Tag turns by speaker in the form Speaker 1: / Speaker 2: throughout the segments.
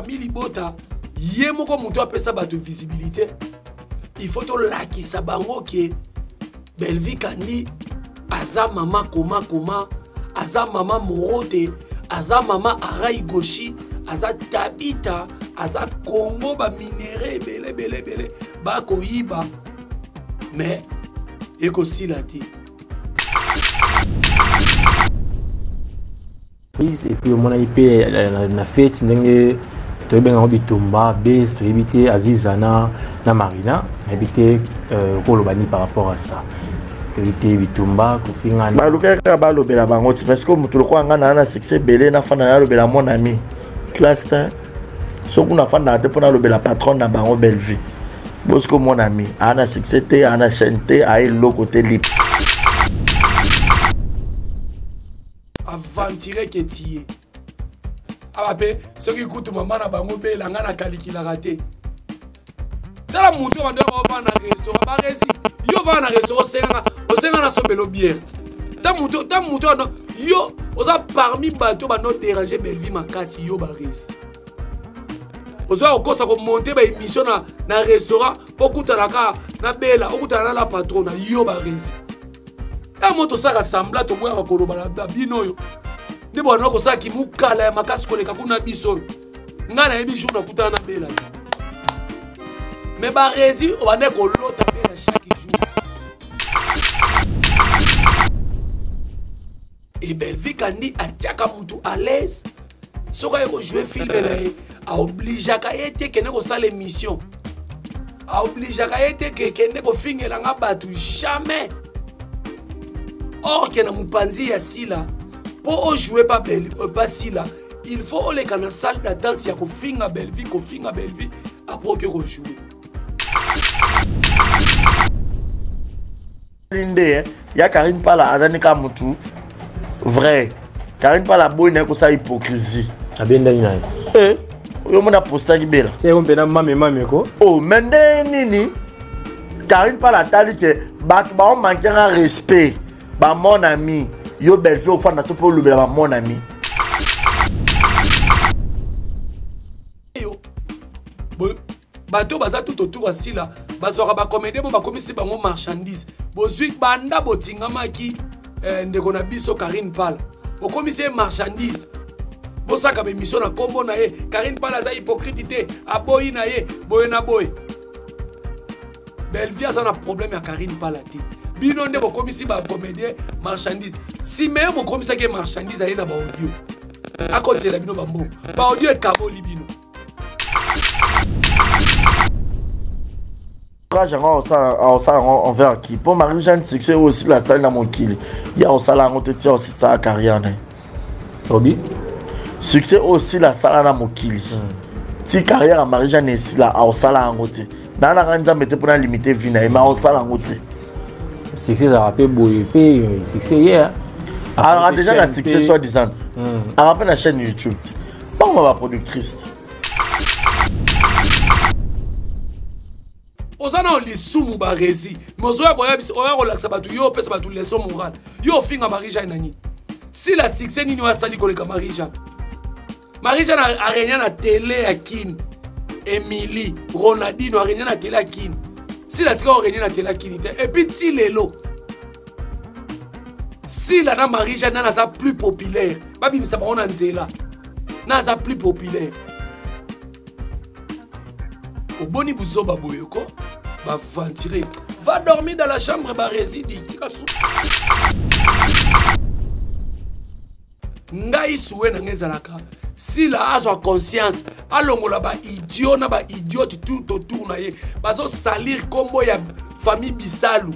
Speaker 1: Famille libota ye moko moto apesa bato visibilité. Il faut tolakisa bango ke Bellevue Kandi aza mama koma koma, aza mama morote, aza mama arai goshi, aza tabita, aza Congo ba minere ebele ebele ebele bakoyiba mais ekosila te.
Speaker 2: Prise et puis omonaki mpe eh, na fete ndenge toyebi yango bitumba base toyebi te aziza na, na marina nayebi te euh, okoloba nini par rapport à ça toyebi te bitumba kofinga
Speaker 3: balukaki kaka balobela bango ti parce que moto lokola ngai naa na succès ebele nafanda nalobela mon ami classe te soki nafandaka te mpo nalobela patron na bango bellevue bosiko mon ami aa na succès te aa na chaîne te aa eloko te libre.
Speaker 1: Aventurier que tu es. Awa pe soki kutu mama na bango bela nga na kalikilaka te. Tala mutu bando ya ovanda na restaurant ba resi yo ovanda na restaurant osengaka osenga na sombelo bière. Ta mutu ta mutu ano yo oza parmi bato bando déranger Bellevue makasi yo ba resi. Oza kokosa ko monter ba émission na na restaurant po kutana ka na Bella okutana na la patrona yo ba resi. Ya moto osaka semblant toboyaka koloba na bino oyo nde bwana kosala kimukala ya makasi koleka kuna biso oyo ngai nayebi jour nakutana na Bella te mais baresi obandaki kolota Bella chaque jour. Et Bellevue Kandi atiaka mutu à l'aise soki aye kojouer film na ye aobligeaka ye te kende kosala émission, aobligeaka ye te ke kende kofingela nga bato jamais. Or ke na mopanzi ya Sila mpo ojoue pa Bellevue, pa Sila il faut oleka na salle d'attente ya kofinga Bellevue, kofinga Bellevue après oke kojouer.
Speaker 3: Nde eh, ya Karine Pala azali kaka mutu vrai. Karine Pala aboyi na ye kosala hypocrisie.
Speaker 2: Abendani na ye.
Speaker 3: Eh, oyo mona postaki Bela.
Speaker 2: Se yo mpena mame mame ko.
Speaker 3: Oh, mais nde nini? Karine Pala atali ke bato ba manquer nga respect. Ba mon ami, yo Bellevue ofanda to pe olobela ba mon ami.
Speaker 1: Yo. Bo bato baza tout autour ya Sila bazwaka ba comédien bo bakomisi bango marchandise. Bozwi banda botingamaki ndeko na biso Karine Pala. Bokomisi ye marchandise. Bosaka ba émission na kombo na ye. Karine Pala aza hypocrite te, aboyi na ye, boye na boye. Bellevue aza na problème ya Karine Pala te. Bino nde bokomisi ba comédien marchandise. Si meilleur bokomisaki ye marchandise aye na ba audio. Akotiela bino ba mbongo. Ba audio ekaboli bino.
Speaker 3: Courage yango aosala yango envers qui? Mpo Marie-Jeanne succès oyo osila asali na mokili, ye aosala yango te ti aosisaka carrière na ye.
Speaker 2: Obi?
Speaker 3: Succès oyo osila asala na mokili. Ti carrière ya Marie-Jeanne esila aosala yango te. Na nanga nzambe te mpona limiter vie na ye, mais aosala yango te.
Speaker 2: Succès ezalaka mpe boye mpe succès ye, hein.
Speaker 3: Alaka déjà na succès soi-disant. Alaka mpe na chaîne YouTube. Bango ba productrice.
Speaker 1: Oza na lisumu ba resi, mais ozoya koya biso, oya kolakisa bato, yo opesa bato leçon morale. Yo ofinga Marie-Jeanne na nini? Si la succès nini oyo asali koleka Marie-Jeanne? Marie-Jeanne a régné na télé ya Kin. Émilie, Ronaldinho a régné na télé ya Kin. Si la tika régné na télé ya Kin te. Et puis ti lelo. Si la na Marie-Jeanne na za plus populaire, babimisa bango na nzela. Na za plus populaire. Oboni buzoba boyoko, ba ventiler. Va dormir dans la chambre ba résidi, tika sou. Ngai souhait na ngai ezalaka Sila azwa conscience, alongola ba idiot na ba idiote tout autour na ye. Bazo salir kombo ya famille Bisalu.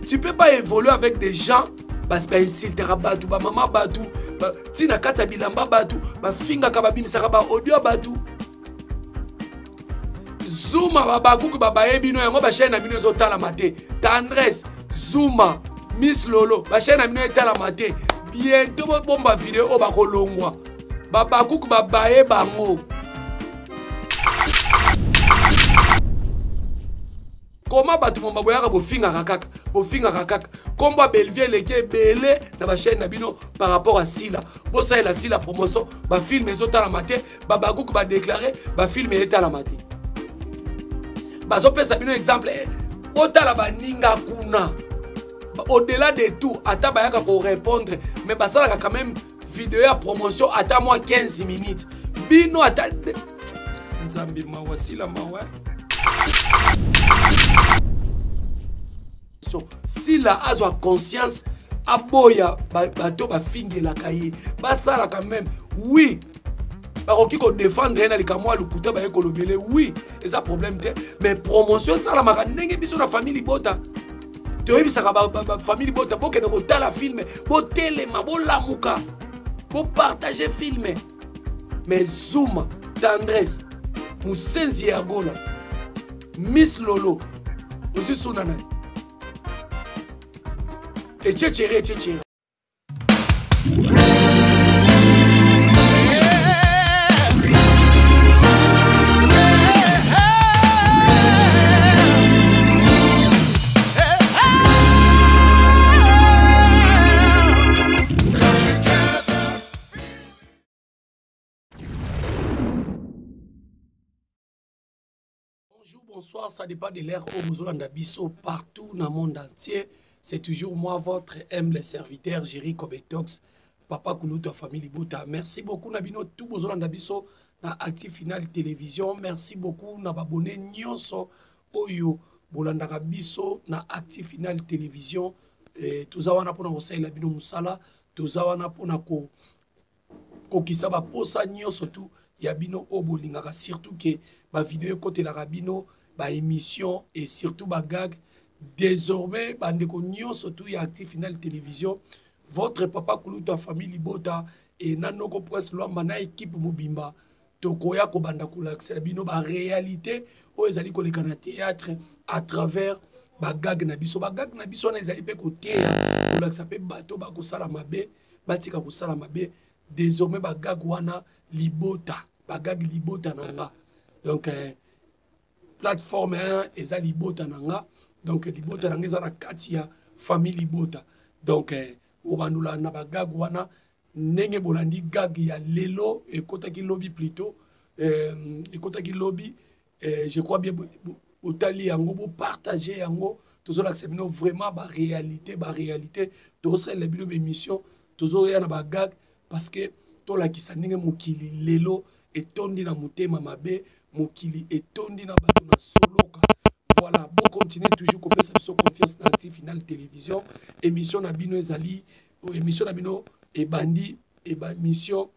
Speaker 1: Tu peux pas évoluer avec des gens bas ba insultera batu, ba mama batu, ba tina kati ya bilamba batu, ba fingaka ba bimisaka ba audio batu. Zuma ba bakuku ba baye bino yango ba chaîne na bino ezotalama te. Tendresse, Zuma, Miss Lolo, ba chaîne na bino etalama te. Bientôt bo bomba vidéo oyo bakolongwa. Ba bakuku ba baye bango. Koma bato momba boyaka bofingaka kaka, bofingaka kaka. Kombo ya Bellevue eleki ebele na bachaîne na bino par rapport à Sila. Bosalela Sila promotion, bafilme ezotalama te, babaguku badeklare, bafilme etalama te. Bazopesa bino exemple, botala baninga kuna. Au-delà de tout, ata bayaka ko répondre, mais basalaka quand même vidéo ya promotion ata mwa 15 minutes. Bino ata Nzambe mawa, Sila mawa. So, Sila azwa conscience, aboya bato bafingelaka ye, basalaka même oui bakoki kodefendre ye na likambo ya lokuta baye kolobele, oui eza problème te, mais promotion esalamaka ndenge biso na famille libota toyebisaka famille libota bokende kotala filme, botelema, bolamuka, bopartage filme. Mais Zuma, Tendresse, Musenzi ya Gola, Miss Lolo, ozwi suna na ye echechere echechere. Bonjour, bonsoir, ça dépend de l'heure où vous avez biso partout dans le monde entier. C'est toujours moi, votre humble serviteur, Jerry Kobetox, Papa Kulutu, famille Libota. Merci beaucoup, Nabino, tout besoin biso na Active Final Télévision. Merci beaucoup, Nababone nyonso oyo bolandaka biso na Active Final Télévision. Eh, toza wana pona kosalela bino mosala, toza wana pona ko kokisa ba posa nyonso tu ya bino oyo bolingaka, surtout ke ba vidéo ekotelaka bino, ba émission et surtout ba gag. Désormais bandeko nyonso tu ya Active Final Télévision, votre papa Kulutu ya famille Libota et na noko Prince Luamba na équipe mobimba, tokoya kobanda kolakisela bino ba réalité oyo ezali koleka na théâtre à travers ba gag na biso. Ba gag na biso wana ezali pe koteya, kolakisa pe bato bakosala mabe, batika kosala mabe. Désormais ba gag wana libota, ba gag libota na nga. Donc plateforme 1 eza libota na nga. Donc libota na nga eza na kati ya famille libota. Donc obandula na ba gag wana ndenge bolandi gag ya lelo ekotaki lobi plutôt, ekotaki lobi, je crois bien botali yango, bopartager yango. Tozolakisa bino vraiment ba réalité, ba réalité. Tozosalela bino ba émission, tozoya na ba gag parce que tolakisa ndenge mokili lelo etondi na motema mabe, mokili etondi na bato na soloka. Voilà, bo continuer toujours kopesa biso confiance na Active Final Télévision. Émission na bino ezali, émission na bino ebandi, eba émission,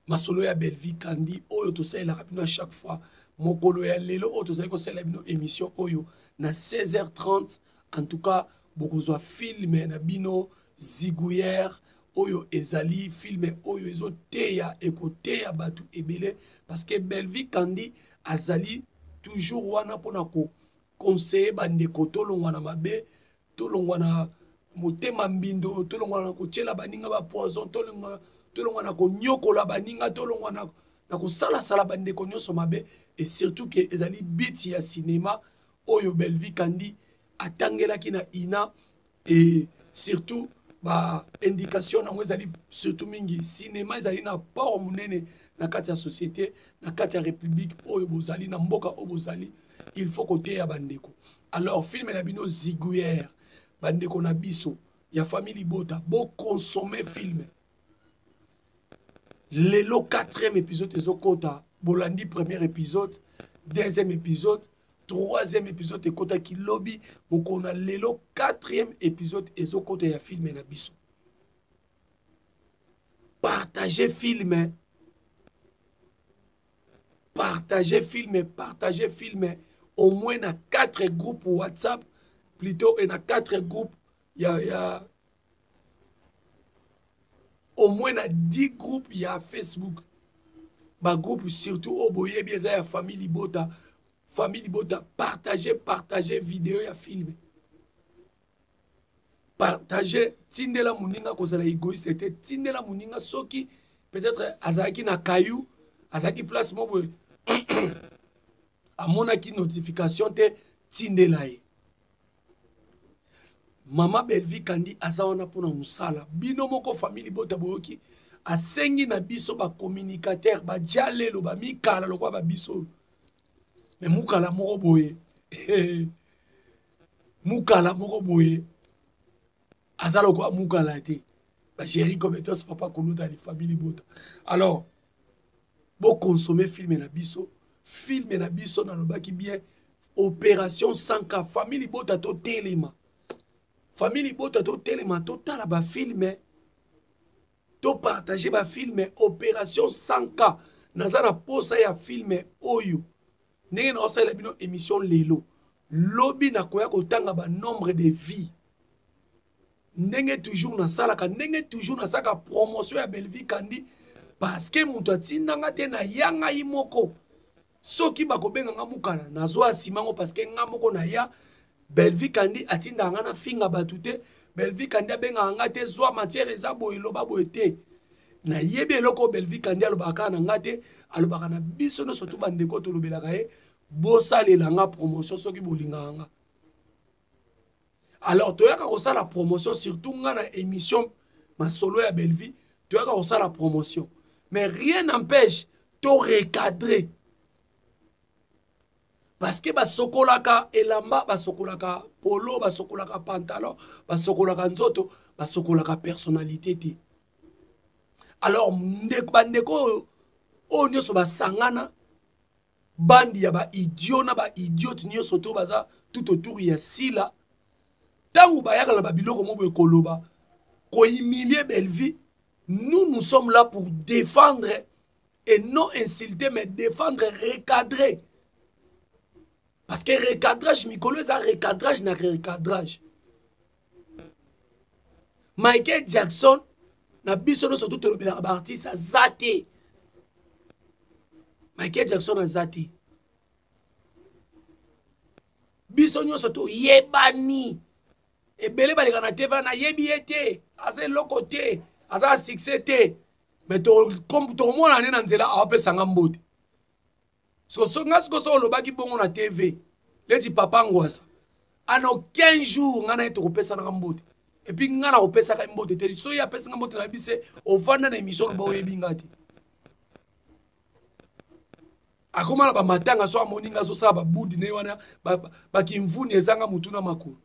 Speaker 1: masolo ya Bellevue Kandi oyo tosalelaka bino à chaque fois. Mokolo ya lelo oyo tozali kosalela bino émission oyo na seize heures trente. En tout cas, bokozwa film na bino Zigouillère oyo ezali film oyo ezoteya, ekoteya bato ebele parce que Bellevue Kandi azali toujours wana mpona ko conseiller bandeko tolongwa na mabe, tolongwa na motema mbindo, tolongwa na kotiela baninga ba poison, tolongwa na konyokola baninga, tolongwa na kosalasala bandeko nyonso mabe. Et surtout que ezali but ya cinéma oyo Bellevue Kandi atangelaki na INA, et surtout ba indication nango ezali surtout mingi cinéma ezali na port monene na kati ya société, na kati ya république oyo bozali, na mboka oyo bozali, il faut koteya bandeko. Alors film na bino Zigouillère, bandeko na biso ya famille Libota, bo consommer film. Lelo 4e épisode ezokota, bolandi premier épisode, deuxième épisode, troisième épisode ekotaki lobi, mokolo na lelo 4e épisode ezokota ya film na biso. Partagez film, partagez film, partagez film au moins na 4 groupes WhatsApp plutôt, et na 4 groupes ya, ya au moins na 10 groupes ya Facebook. Ba groupe surtout oyo boyebi eza ya famille Libota. Famille Libota, partagez, partagez vidéo ya film. Partagez, tindela moninga kozala égoïste te, tindela moninga soki peut-être azalaki na caillou, azalaki place moko boye. Amonaki notification te, tindela ye. Mama Bellevue Kandi aza wana mpona mosala. Bino moko famille libota boyoki asengi na biso ba communicateur ba jalelo ba mikala lokola ba biso. Mais mukala moko boye. Mukala moko boye. Aza lokola mukala te. Ba Jerry Cometos papa kuluta li famille libota. Alors bo consommer film na biso, film na biso nalobaki bien opération 100K famille libota totelema. Famille libota totelema totala ba film to partager ba film opération 100K naza na posa ya film oyo ndenge na osalela bino émission lelo lobi nakoya kotanga ba nombre de vie ndenge toujours nasalaka ndenge toujours nasalaka promotion ya Bellevue Kandi parce que moto atinda nga te na ya ngai moko soki bakobenga nga mukala nazwa nsima ngo parce que nga moko na ya Bellevue Kandi atindaka nga nafinga bato te Bellevue Kandi abengaka nga te zwa matière eza boye loba boye te nayebi eloko oyo Bellevue Kandi alobaka kaka na nga te alobaka na biso nyonso tu bandeko tolobelaka ye bosalela nga promotion soki bolingaka nga alors toyaka kosala promotion surtout nga na émission masolo ya Bellevue toyaka kosala promotion mais rien n'empêche to recadrer parce que basokolaka elamba basokolaka polo basokolaka pantalon basokolaka nzoto basokolaka personnalité te alors ndeko bandeko oyo oyo nyonso basangana bandi ya ba idiot na ba idiote nyonso to baza tout autour ya Sila ntango bayaka na babiloko moko boye koloba kohumilie Bellevue nous nous sommes là pour défendre et non insulter mais défendre recadrer parce que recadrage mikolo eza recadrage na recadrage Michael Jackson na biso nyonso tu tolobelaka baartiste aza te Michael Jackson aza te biso nyonso toyebani ebele baleka na tv nayebi ye te aza eloko te aza na succès te mais tokomona nde na nzela awapesanga mbote so nga siko so olobaki bongo na tv leti papa ngwasa ano 15 jours nga na ye tokopesanaka mbote epuis nga nakopesaka ye mbote te so ye apesi nga mbote nayebi se ovanda na émission loba oyebi nga te akoma na bamatanga so amoni nga azosala babudi na ye wana bakimvuni ezanga motu na makolo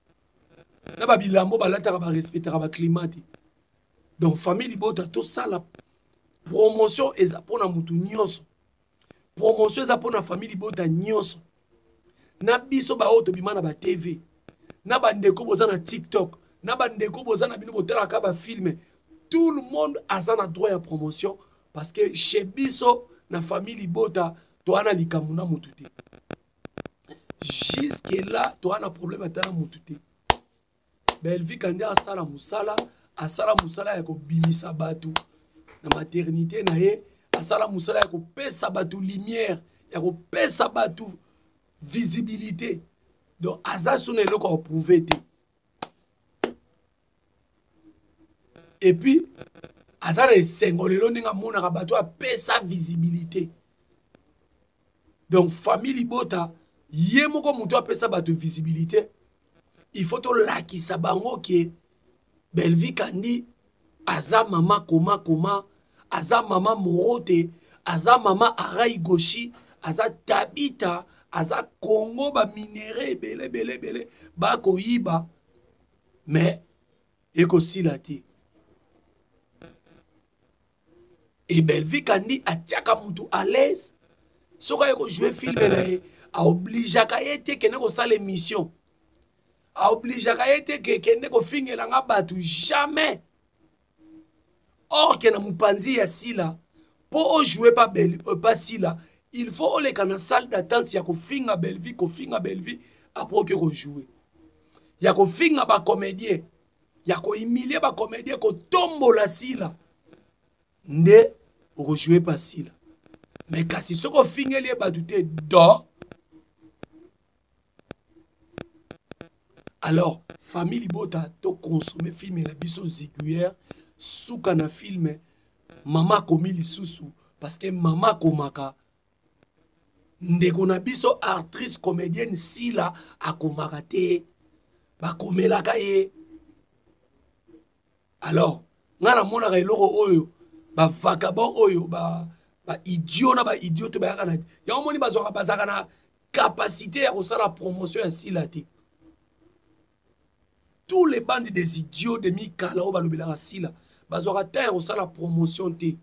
Speaker 1: na babilambo balataka barespectaka baclimat te donc famille libota tosala promotion eza mpona motu nyonso promotion eza mpona famille libota nyonso na biso baoyo tobima na batv na bandeko boza na tiktok na bandeko boza na bino botalaka bafilme tout le monde aza na droit ya promotion parce que chez biso na famille libota toa na likambo na motu te jusque là toa na problème ata na motu te Bellevue Kandi asala musala, asala musala ya kobimisa bato na maternité na ye, asala musala ya kopesa bato lumière, ya kopesa bato visibilité. Donc aza so na eloko ya prouver te. Et puis aza na esengo lelo ndenge amonaka bato apesa visibilité. Donc famille libota ye moko moto apesa bato visibilité il faut tolakisa bango ke Bellevue Kandi aza mama koma koma aza mama morote aza mama arai goshi aza tabita aza Congo ba minere ebele ebele ebele bakoyiba mais ekosila te et Bellevue Kandi atiaka mutu à l'aise soki aye kojoue filme na ye aobligeaka ye te kende kosala émission aobligeaka ye te ke kende kofingela nga bato jamais or ke na mopanzi ya sila mpo ojoue pa, euh, pa sila il faut oleka na salle d'attente ya kofinga Bellevue kofinga Bellevue après oke kojoue ya kofinga bacomédien ya kohumilie bacomédien kotombola sila nde okojoue pa sila me kasi soki ofingeli ye bato te do alors famille libota tokonsome filme na biso ziguiere suka na filme mama akomi lisusu parce que mama akomaka Ndeko na biso actrice comédienne Sila akomaka te, bakomelaka ye. Alors ngai namonaka eloko oyo ba vagabond oyo ba ba idiot na ba idiot te bayaka na yango moni bazwaka bazalaka na capacité ya kosala promotion ya Sila te. Tous les bandes des idiots de mikala oyo balobelaka Sila bazwaka temps ya kosala promotion te.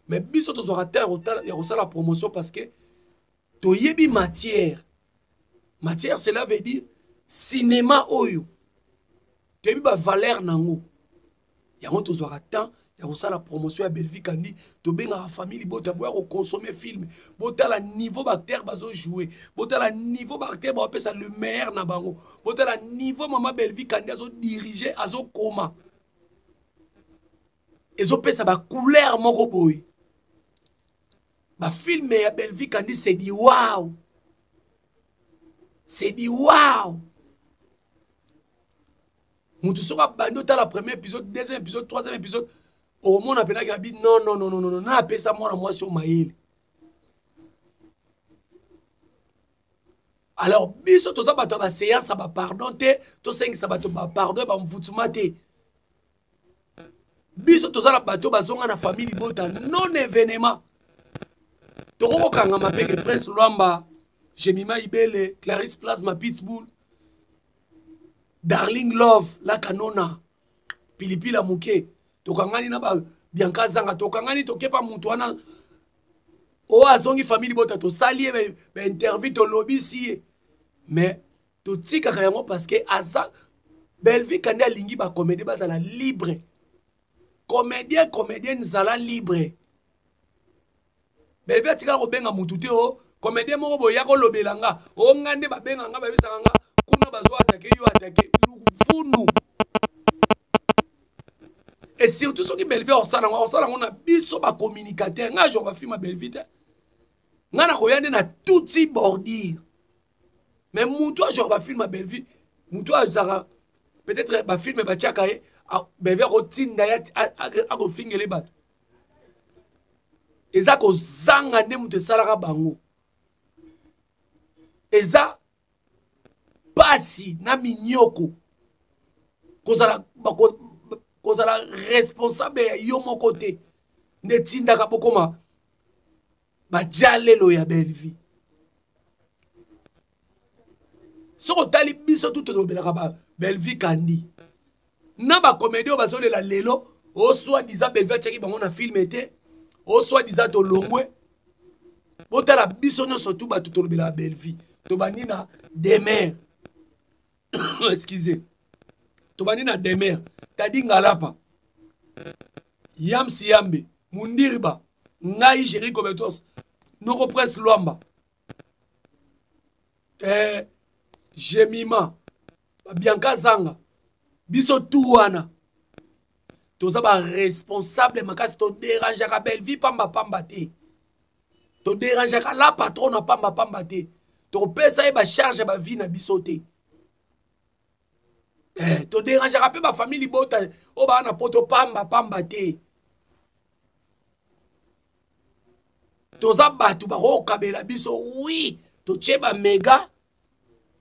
Speaker 1: Mais biso tozwaka temps ya kosala promotion parce que toyebi matière. Matière, cela veut dire cinéma oyo toyebi ba valeur nango. Yango tozwaka temps ya kosala promotion ya Bellevue Kandi. Tobengaka famille libota boya kokonsommer film, botala niveau ba acteur bazo jouer, botala niveau ba acteur baopesa le meilleur na bango, botala niveau mama Bellevue Kandi azo diriger, azo koma, ezopesa ba couleur moko boye. Ba film ya Bellevue Kandi, c'est du wow, c'est du wow. Mutu soki abandi otala premier épisode, deuxième épisode, troisième épisode, okomona mpenaki abi non, non, non, non, non, non, na apesa mwana mwasi oyo mayele. Alors biso toza bato ya ba séance ya ba pardon te, tosengisa bato ba pardon ya ba mvutuma te. Biso toza na bato bazonga na famille libota non événement. Tokokokangama mpe ke Prince Luamba, Jemima Ibele, Clarisse Plasma Pitbull, Darling Love, la Kanona, Pilipila Muke, tokangani na ba Bianca Zanga, tokangani tokepa mutu wana oyo azongi famille libota, tosali ye ba interview, tolobisi ye. Mais totikaka yango parce que aza Bellevue Kandi alingi ba comédien bazala libre. Comédien, comédienne zala libre. Bellevue atikala kobenga mutu te o comédien moko boye ya kolobela nga, o nga nde babenga nga, bayebisaka nga kuna bazo attaquer yo, attaquer luvunu. Et surtout soki Bellevue akosala yango, akosala yango na biso ba communicateur. Nga genre ba film ya Bellevue te. Nga nakoya nde na tuti bordure. Mais mutu azwaka ba film ya Bellevue, mutu azaka peut-être ba film batiaka ye, Bellevue akotinda ye akofingele bato. Eza kozanga nde mutu esalaka bango. Eza pasi na minyoko. Kozala, bako, kozala responsable ya yo moko te. Nde tindaka bokoma ba jalelo ya Bellevue. Soki otali biso tu tolobelaka ba Bellevue Kandi. Na ba comédie oyo bazolela lelo, o soi-disant Bellevue atiaki bango na film te, o soi-disant tolongwe. Botala biso nyonso tu bato tolobelaka Bellevue. Tobandi na Demer. Excusez. Tobandi na Demer, Tadi Ngalapa, Yamsi Yambe, Mundirba, ngai Jericho Betos, Noko Prince Luamba, Jemima, Bianca Zanga, biso tout wana. Toza ba responsable makasi, to dérangeaka Bellevue pamba pamba te. To dérangeaka la patronne pamba pamba te. To pesa ye ba charge ba vie na biso te. To dérangeaka pe ba famille libota oyo ba na poto pamba pamba te. Toza bato bakokabela biso, oui, totie ba méga,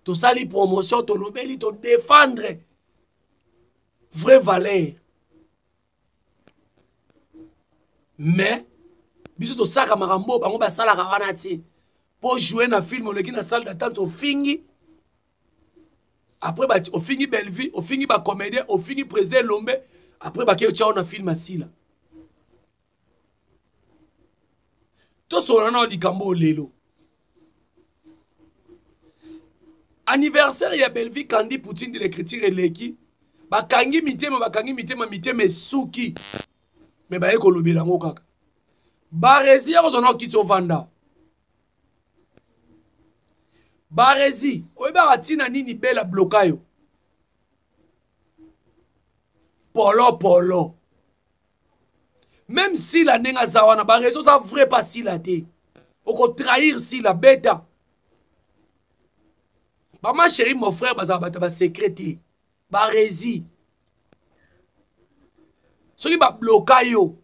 Speaker 1: tosali promotion, tolobeli, to défendre vraie valeur. Mais biso tosaka makambo bango basalaka wana te. Po jouer na film oleki na salle d'attente ofingi, après ba ofingi Bellevue, ofingi ba comédien, ofingi président Lombe, après ba ke tchao na film asila. Tosolola na likambo lelo. Anniversaire ya Bellevue Kandi Poutine de l'écriture eleki. Bakangi mitema, bakangi mitema, mitema esuki. Mais baye kolobela yango kaka. Barezi ya kozwa na okiti ovanda. Barezi, oyebaka ntina nini Bella bloka yo? Polo polo. Même Sila ndenge aza wana, ba réseaux za vrai pas Sila te. Oko trahir Sila beta. Ba ma chérie mon frère bazala bata ba secret te. Ba rési. Soki ba bloka yo.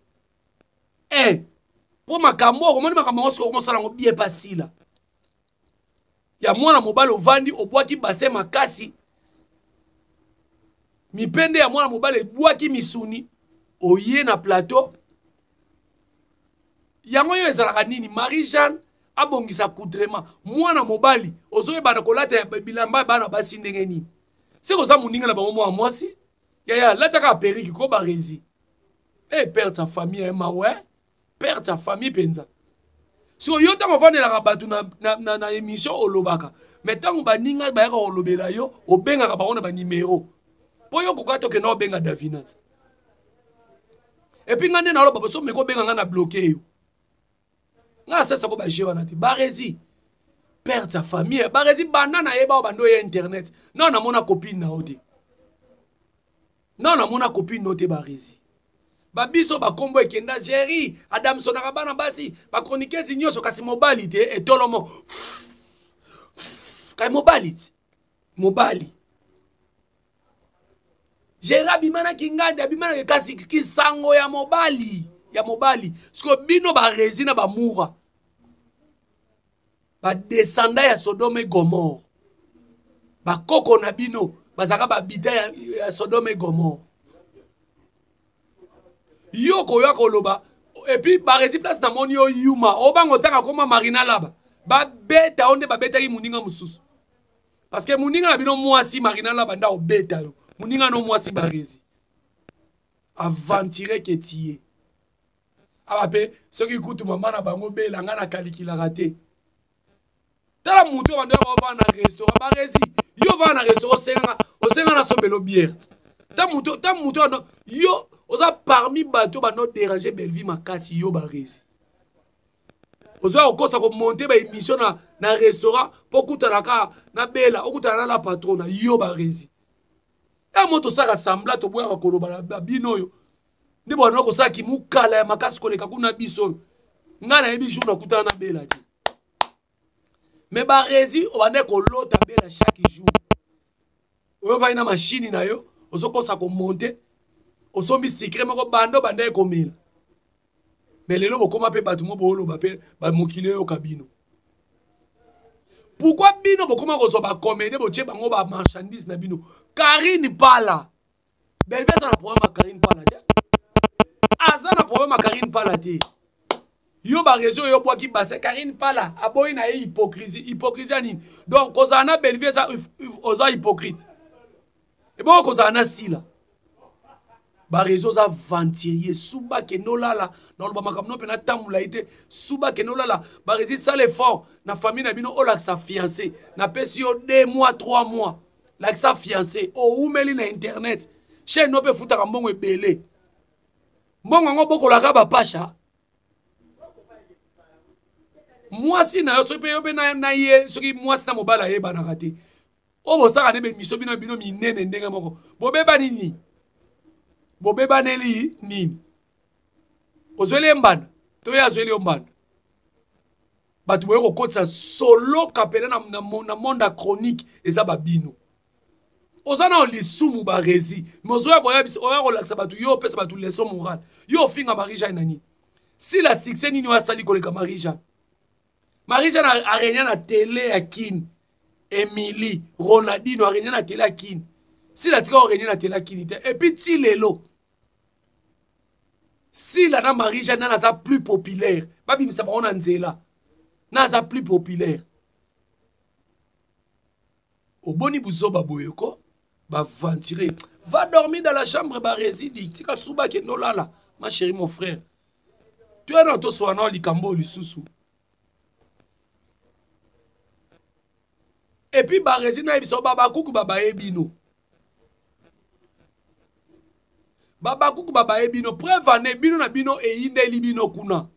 Speaker 1: Mpo makambo okomoni makambo yango soki okomosala yango bien pasila. Ya mwana mobali ovandi obwaki bassin makasi. Mipende ya mwana mobali ebwaki misuni oye na plateau. Yango yo ezalaka nini? Marie-Jeanne abongisa accoutrement. Mwana mobali ozoyebana kolata bilamba ya bana basi ndenge nini? Seko oza moninga na bango mwana mwasi? Yaya lataka perruque ko barezi. Eh perte ya famille eh mawe. Perte ya famille penza. Siko yo ntango ovandelaka bato na, na, na, na émission olobaka mais ntango baninga bayaka kolobela yo obengaka bango na banimero mpo yo koka tokenda obenga davina ti epuis ngai nde naloba boso meko obenga ngai na bloke yo ngai asalisa ko baje wana te barezi perte ya famille barezi banda nayeba oyo bando ya internet nao namona copine na yo te nao namona copine no te barezi babiso bakombo ekenda jerry adamsonaka bana basi bachroniqueuse nyonso kasi mobali te etolomo kai mobali ti mobali jerry abima na kingandi abima na kasi kisango ya mobali ya mobali siko bino barezi na bamura badescenda ya sodome gomore bakoko na bino bazalaka babita ya, ya sodome gomore yo koya koloba epuis baresi place namoni yo yuma obanga otanga koma marina laba babeta yo nde babetaki moninga mosusu parce que moninga na bino mwasi marina laba nde akobeta yo moninga no mwasi baresi aventurier ke tiye awa mpe soki kutu mama na bango bela ngai nakalikilaka te tala motu oyo bandeko ovanda na restaurant baresi yo ovanda na restaurant osengaka osenga na sombelo biere ta motu ta motu wana yo oza parmi bato bando déranger bellevie makasi yo baresi oza kokosa komonte baémission na, na restaurant mpo okutana kaka na bela okutana na la patrona yo baresi ya moto osaka sambla toboyaka koloba na bino oyo nde bwana kosala kimukala ya makasi koleka kuna biso oyo ngai nayebi jour nakutana na bela te me baresi obandaki kolota bela chaque jour oyo ovandi na mashini na yo ozokosa komonte osombi sikre moko banda obandaki komela me lelo bokoma mpe bato mo booloba mpe bamokili oyoka bino pourkui bino bokoma kozwa bacomédie botie bango bamarchandise na bino karine pala Bellevue aza na problème ya Karine Pala te. Aza na problème ya Karine Pala te. Yo ba réseau yo bwaki base Karine Pala aboyi na ye hypocrisie, hypocrisie ya nini? Donc kozala na Bellevue eza oza hypocrite. Ebongo kozala na Sila. Ba réseau oza aventurier, suba kende olala, na oloba makambo no mpe natambola ye te, suba kende olala, ba réseau sala effort na famille na bino olakisa fiancé, napesi yo 2 mois 3 mois. Lakisa fiancé owumeli na internet chaîne no mpe efutaka mbongo ebele mbongo yango bokolaka bapasha mwasi na yo soki mpe yo mpe na ye soki mwasi na mobali ayebanaka te oyo bosaka nde bemiso bino bino minene ndenge moko bobebani nini bobebaneli nini ozweli ye mbanda to ye azweli yo mbanda bato boye kokotisa soloka mpena na, na, na monde ya chronique eza babino oza na lisumu baresi me ozoya koyebisa oya kolakisa bato yo opesa bato leçon morale yo ofinga marie jeanne na nini sila succès nini oyo asali koleka marie jeanne marie jeanne arenia na tele ya kine emilie ronaldino arenia na tele ya kine sila tika orenie na tele ya kine te epuis ti lelo sila na marie jeanne nani aza plus populaire babimisa bango na nzela na aza plus populaire oboni buzoba boye ko baventire va dormir dans la chambre barésidi tika suba kende olala ma chérie mon frère toya na toswana na likambo oyo lisusu epuis barésidi nayebisa babakuku babaye bino babakuku babaye bino preuve ane bino na bino eyindeli bino kuna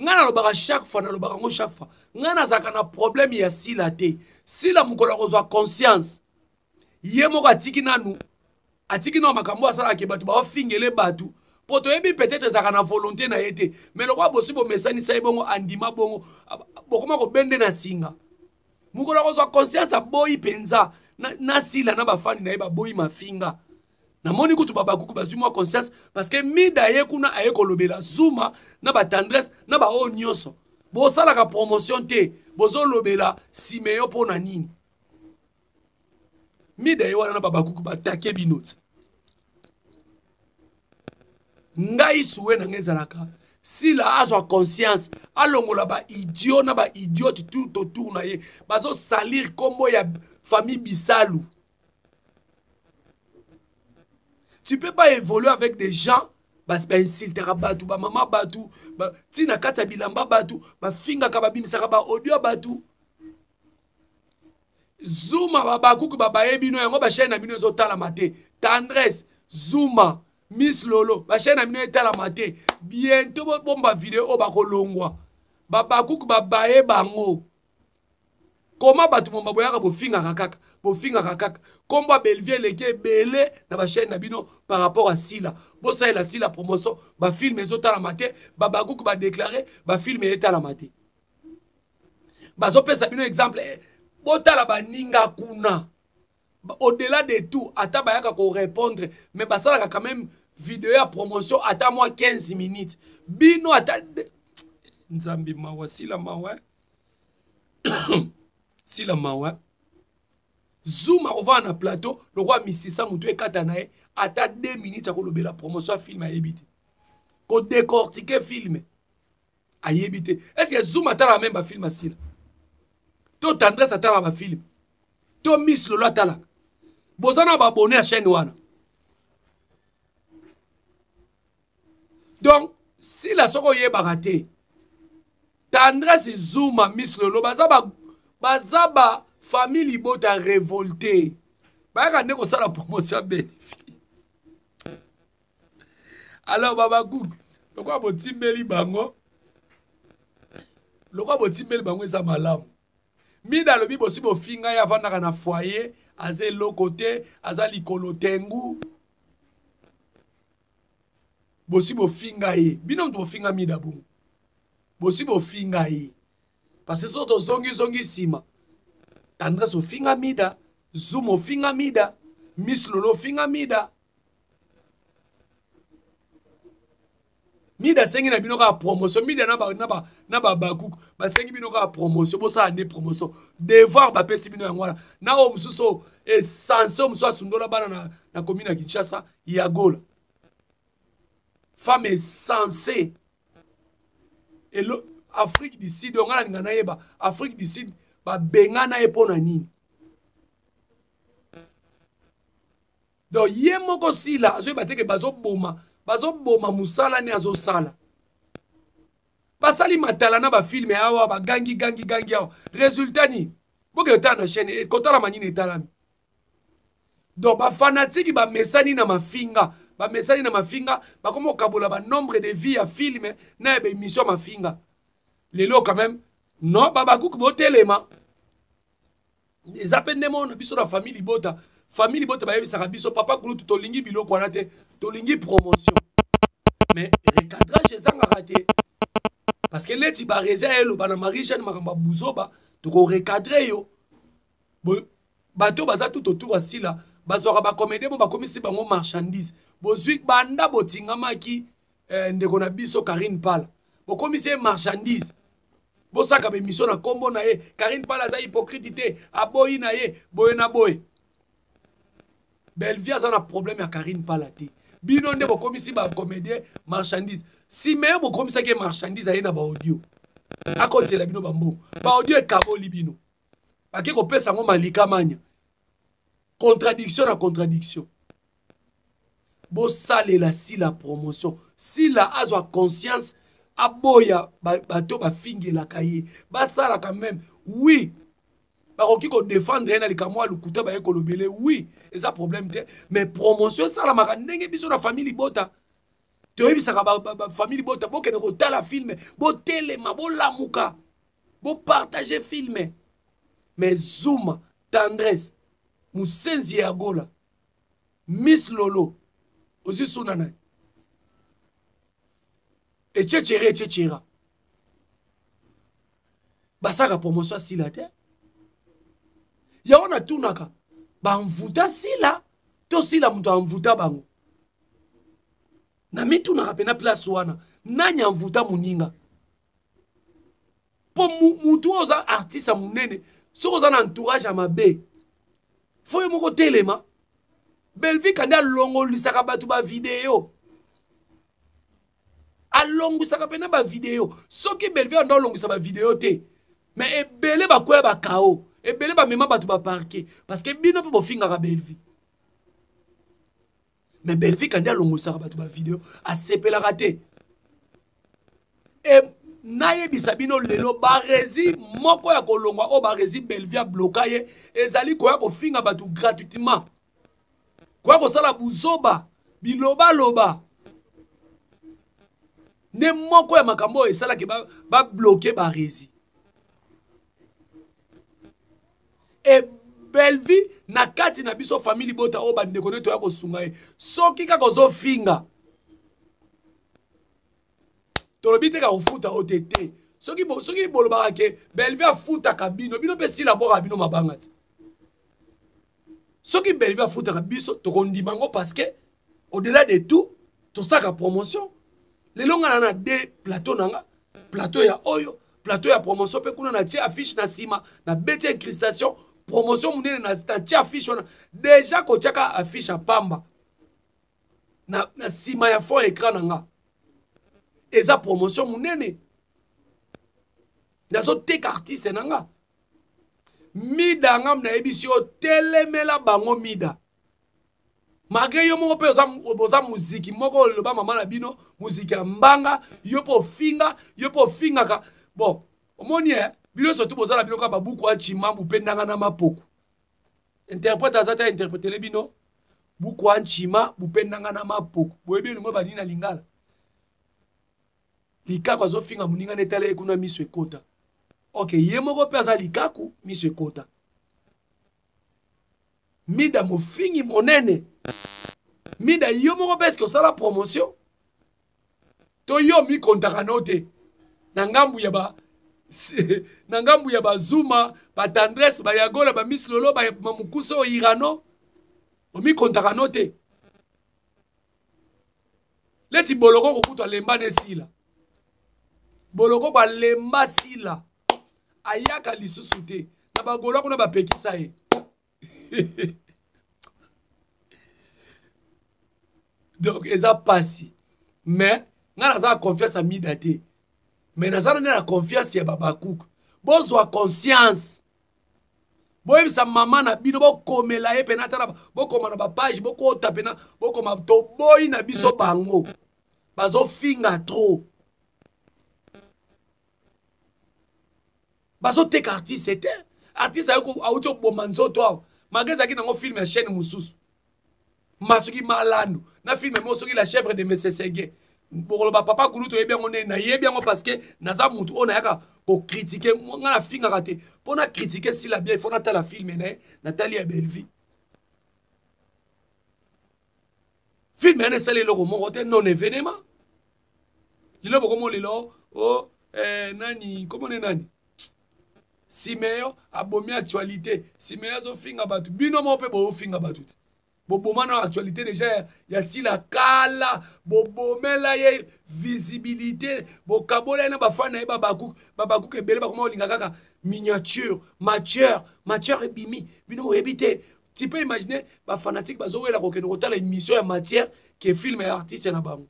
Speaker 1: ngai nalobaka chaque fois nalobaka yango chaque fois ngai nazalaka na problème ya sila te sila mokolo akozwa conscience ye moko atiki nanu atiki nanu makambo asalaka ke bato baofingele bato mpo toyebi peut-être ezalaka na volonté na ye te mais lokola bosi bomesanisa ye bongo andima bongo bokoma kobende na singa mokolo akozwa conscience aboyi mpenza na, na sila na bafani na ye baboyi mafinga Namoni kutu babakuku bazwi mwa conscience parce que Mida ye kuna aye kolobela Zuma na batendresse na baoyo nyonso. Bosalaka promotion te, bozolobela Simeon mpo na nini? Mida ye wana na babakuku batake bino ti. Ngai suwe na ngai ezalaka Sila azwa conscience, alongola ba idiot na ba idiote tout autour na ye. Bazo salir kombo ya famille Bisalu. Tu peux pas évoluer avec des gens bainsultaka bato, bamama bato, ti na kati ya bilamba bato, bafingaka, babimisaka ba audio ya bato. Zuma babakuku babaye bino yango ba chaîne na bino ezotalama te. Tendresse, Zuma, Miss Lolo, ba chaîne na bino etalama te. Bientôt bomba video oyo bakolongwa. Babakuku babaye bango. Koma bato momba boyaka bofingaka kaka, bofingaka kaka. Kombo ya Bellevue eleki ebele na ba chaîne na bino par rapport à Sila. Bosalela Sila promotion, ba film ezotalama te, babakuku ba déclarer, ba film etalama te. Bazopesa bino exemple, botala baninga kuna. Au-delà de tout, ata bayaka ko répondre, mais basalaka quand même vidéo ya promotion ata mwa 15 minutes. Bino ata Nzambe mawa, Sila mawa. Sila mawa. Zuma kovanda na plateau lokola misisa mutu ekata na ye ata 2 minutes akolobela promotion ya film ayebi te. Ko décortiquer film ayebi te. Est-ce que Zuma atalaka même ba film asila? To Tendresse atalaka ba film? To Miss Lolo atalaka? Boza na ba abonné ya chaîne wana. Donc Sila soko oyebaka te, Tendresse, Zuma, Miss Lolo baza ba famille libota révolté. Bayaka nde kosala promotion ya Bellevue. Alors Baba Cook, lokola botimbeli bango, lokola botimbeli bango eza malamu. Mida alobi bosi bofinga ye avandaka na foyer, aza eloko te, aza likolo tengu. Bosi bofinga ye. Bino moto bofinga Mida bongo. Bosi bofinga ye. Parce que soki tozongi zongi nsima, Tendresse ofinga Mida, Zuma ofinga Mida, Miss Lolo ofinga Mida. Mida asengi na bino kaka promotion. Mida na ba bakuku basengi bino kaka promotion, bosala nde promotion. Devoir bapesi bino yango wana. Na oyo mosusu oyo, essence oyo mosusu asundola bana na commune ya Kinshasa, ya Gola. Femme essence. Elo, Afrique du Sud, oyo nga nalinga nayeba, Afrique du Sud, babengana ye mpo na nini? Donc ye moko Sila azoyeba te ke bazoboma mosala ne azosala. Basali matala na ba filme awa, bagangi, gangi, gangi awa. Résultat nini? Boke otala na chaîne, ekotalama nini etalami? Donc ba fanatiki ba mesani na mafinga, ba mesani na mafinga, bakoma kokabola ba nombre de vie ya filme na ya ba émission ya mafinga. Lelo quand même, non, babakuku botelema. Eza pe ndenge moko na biso na famille libota. Famille libota bayebisaka biso papa Kulutu tolingi biloko wana te, tolingi promotion. Mais recadrage ezangaka te. Parce que neti ba reza eloba na Marie-Jeanne makambo ya buzoba, toko recadrer yo. Bo, bato baza tout autour ya Sila, bazwaka ba comédien bo bakomisi bango marchandise. Bozwi banda botingamaki ndeko na biso Karine Pala. Bokomisi ye marchandise. Bosaka ba émission na kombo na ye. Karine Pala aza hypocrite te, aboyi na ye, boye na boye. Bellevue aza na problème ya Karine Pala te. Bino nde bokomisi ba comédien marchandise. Simeon bokomisaki ye marchandise aye na ba audio. Akotiela bino ba mbongo. Ba audio ekaboli bino. Bake kopesa yango Malika Manya. Contradiction na contradiction. Bosalela Sila promotion. Sila azwa conscience aboya bato bafingelaka ye. Basalaka même. Oui. Bakoki ko défendre ye na likambo ya lokuta baye kolobele. Oui, eza problème te. Mais promotion esalamaka ndenge biso na famille libota. Toyebisaka ba famille libota bokende kotala film, botelema, bolamuka. Bo partager film. Mais Zuma, Tendresse, Musenzi ya Gola, Miss Lolo, ozi suna nani? Echechere, echechera. Basaka promotion Sila te. Yango natunaka, bamvuta Sila. Tosila moto amvuta bango. Na mitunaka pena place wana, nani amvuta moninga? Mpo mutu oyo oza artiste ya monene, soki oza na entourage ya mabe, fo yo moko telema. Bellevue Kandi alongolisaka bato ba video, alongwisaka mpena ba video. Soki Bellevue ando alongwisa ba video te, mais ebele bakwea ba kao, ebele bamema bato ba parquet, parce que bino mpe bofingaka Bellevue. Mais Bellevue Kandi alongolisaka bato ba video, asepelaka te. E nayebisa bino lelo, barezi moko ya kolongwa oyo barezi Bellevue abloka ye, ezali koya kofinga bato gratuitement, koya kosala buzoba, bilobaloba. Nde moko ya makambo oyo esalaki babloke ba barezi. E Bellevue na kati na biso famille libota oyo bandeko nde toya kosunga ye. Soki kaka ozofinga, tolobi te ka kofuta oyo te te. Soki soki bolobaka ke Bellevue afutaka bino, bino mpe sila bwaka bino mabanga ti. Soki Bellevue afutaka biso, tokondima yango, parce que au-delà de tout tosaka promotion. Lelo nga na deux plateau na nga, plateau ya oyo, plateau ya promotion mpe kuna natie affiche na nsima, nabeti incrustation promotion monene, natie affiche wana déjà. Kotiaka affiche ya pamba na nsima ya fond écran na nga eza promotion monene, nazoteka artiste na nga. Mida ngam nayebisi yo, telemela bango Mida, malgré yo moko mpe oza muziki moko oloba mama na bino muziki ya mbanga, yo mpe ofinga, yo mpe ofingaka. Bon, omoni e bino surtout bozala bino kaka babuku ya chimambu mpe ndanga na mapoku. Interprète aza te, interpretele bino buku ya nchima bupe ndanga na mapoku. Boyebi elingo banini na lingala? Likaku azofinga moninga na etala ye kuna miso ekota. Ok, ye moko mpe aza likaku miso ekota. Mida mofingi monene. Mida, yo moko mpe eske osala promotion to yo mikontaka no te na ngambu ya ba na ngambu ya bazuma, batendresse, bayagola, bamiss lolo, bamukusa oyo irano, omikontaka no te. Leti boloko kokutu alemba na esila, boloko balemba sila, ayaka lisusu te na bagolwa kuna bapekisa ye. Donc eza pasi, mais ngai naza na confiance ya Mida te, mais naza nde na confiance ya babakuku. Bozwa conscience, boyebisa mama na bino, bokomela ye mpena, ata bokoma na bapage, bokota mpena, bokoma toboyi na biso bango bazofinga trop, bazoteka artiste te. Artiste auti oboma nzoto awa, malgré ezalaki nango filme ya chaîne mosusu, ma soki malandu na filme moko soki La Chèvre de Mesesege. Bokoloba papa kulu toyebi yango ndenge nayebi yango, parce que naza mutu oyo nayaka kokritike. Nga nafingaka te. Mpo na kritike sila bien, ifo natala filme na ye. Natali ya Bellevue, filme wana esali eloko moko te, non événement. Lelo bokomo lelo o oh, nani komone nani Simeyo abomi actualité. Simeyo azofinga bato, bino moko mpe bozofinga bato ti boboma na actualité déjà ya sila kala. Bobomela ye visibilité, bokabola ye na bafani na ye babakuku. Babakuku ebele bakoma kolinga kaka miniature matière matière ebimi, bino boyebi te. Tu peux imaginer, bafanatique bazowela kokende kotala émission ya matière ke film ya artiste na bango.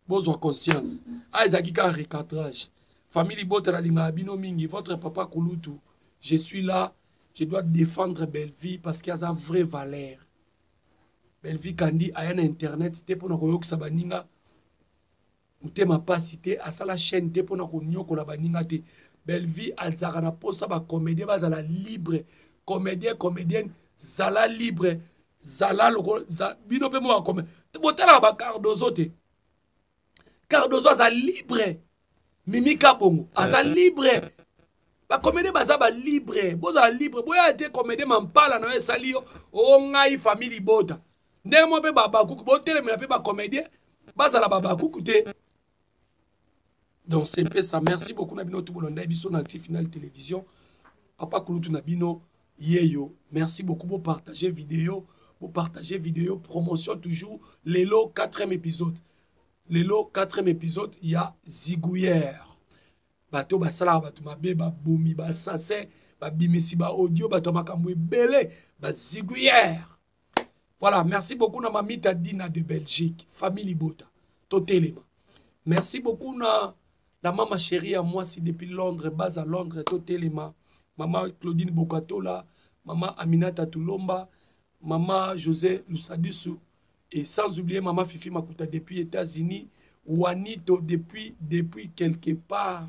Speaker 1: Bozwa conscience, a ezalaki kaka recadrage. Famille libota, nalingaka bino mingi. Votre papa kulutu, je suis là, je dois défendre Bellevie parce que aza vraie valeur. Bellevie Kandi aya na internet te mpona koyokisa baninga motema pasi te, asala chaîne te mpona konyokola baninga te. Bellevie azalaka na posa bacomédien bazala libre. Comédien, comédienne, zala libre, zala lokola bino mpe mo bakome. Botalaka bacardozo te? Cardozo aza libre, Mimi Kabongo aza libre, bacomédien baza balibre. Bozala libre, boya te comédien mampala na yo esali yo o ngai famille libota ndenge moko mpe babakuku botelemela mpe bacomédien bazala babakuku te. Donc c'est un peu ça. Merci beaucoup na bino tout bolanda biso na Active Final Télévision. Papa kulutu na bino yeyo, merci beaucoup. Bo partager vidéo. Bopartage vidéo, promotion toujours. Lelo 4e épisode, lelo 4e épisode ya Zigouillère. Bato basalaka bato mabe, babomi, baassassin, babimisi baaudio, bato ya makambo ebele, bazigouillère. Voilà, merci beaucoup na Mamita Dina de Belgique, famille Libota, totelema. Merci beaucoup na la mama chérie ya mwasi depuis Londres, base à Londres, totelema. Mama Claudine Bokatola, mama Aminata Tulomba, mama José Lusadisu, et sans oublier mama Fifi Makuta depuis États-Unis, Juanito depuis quelque part,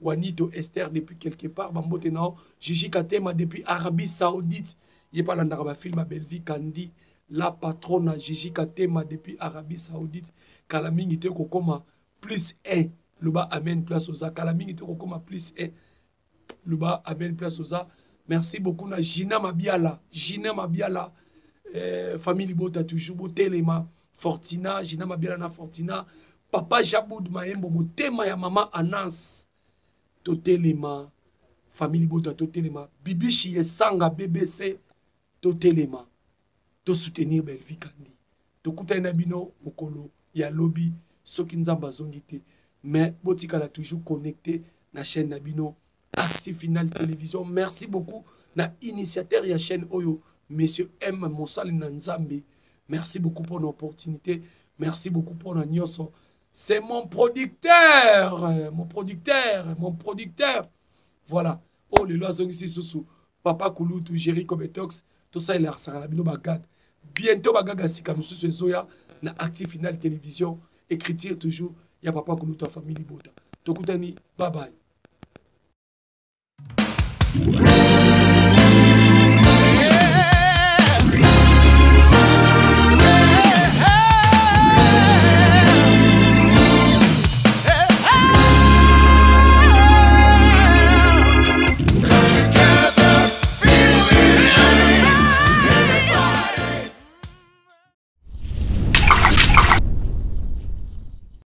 Speaker 1: Juanito Esther depuis quelque part, bambote nao, Gigi Katema depuis Arabie Saoudite, ye pa landaka ba film ya Bellevue Kandi, la patronne Gigi Katema depuis Arabie Saoudite, kala mingi te kokoma plus 1, loba amen place oza, kala mingi te kokoma plus 1, loba amen place oza. Merci beaucoup na Gina Mabiala, Gina Mabiala, famille Libota toujours, botelema, Fortina, Gina Mabiala na Fortina, papa Jaboud Maembo, motema ya mama Anans, totelema, famille Libota totelema, Bibishi Yesanga BBC, totelema, to soutenir Bellevue Kandi. Tokutani na bino mokolo ya lobi soki Nzambe azongi te, mais botikala toujours connecté na chaîne na bino Actu Final Télévision. Merci beaucoup na initiateur ya chaîne oyo, monsieur M Mosali na Nzambe. Merci beaucoup pour l'opportunité, merci beaucoup pour la nyonso. C'est mon producteur, mon producteur, mon producteur. Voilà. Oh lelo azongisi susu papa Kulutu Jerry Kobetox, tout ça il a na bino bagag. Bientôt bagag sika mususu ezoya na Actu Final Télévision, écriture toujours ya papa Kulutu ya famille Libota. Tokutani, bye bye.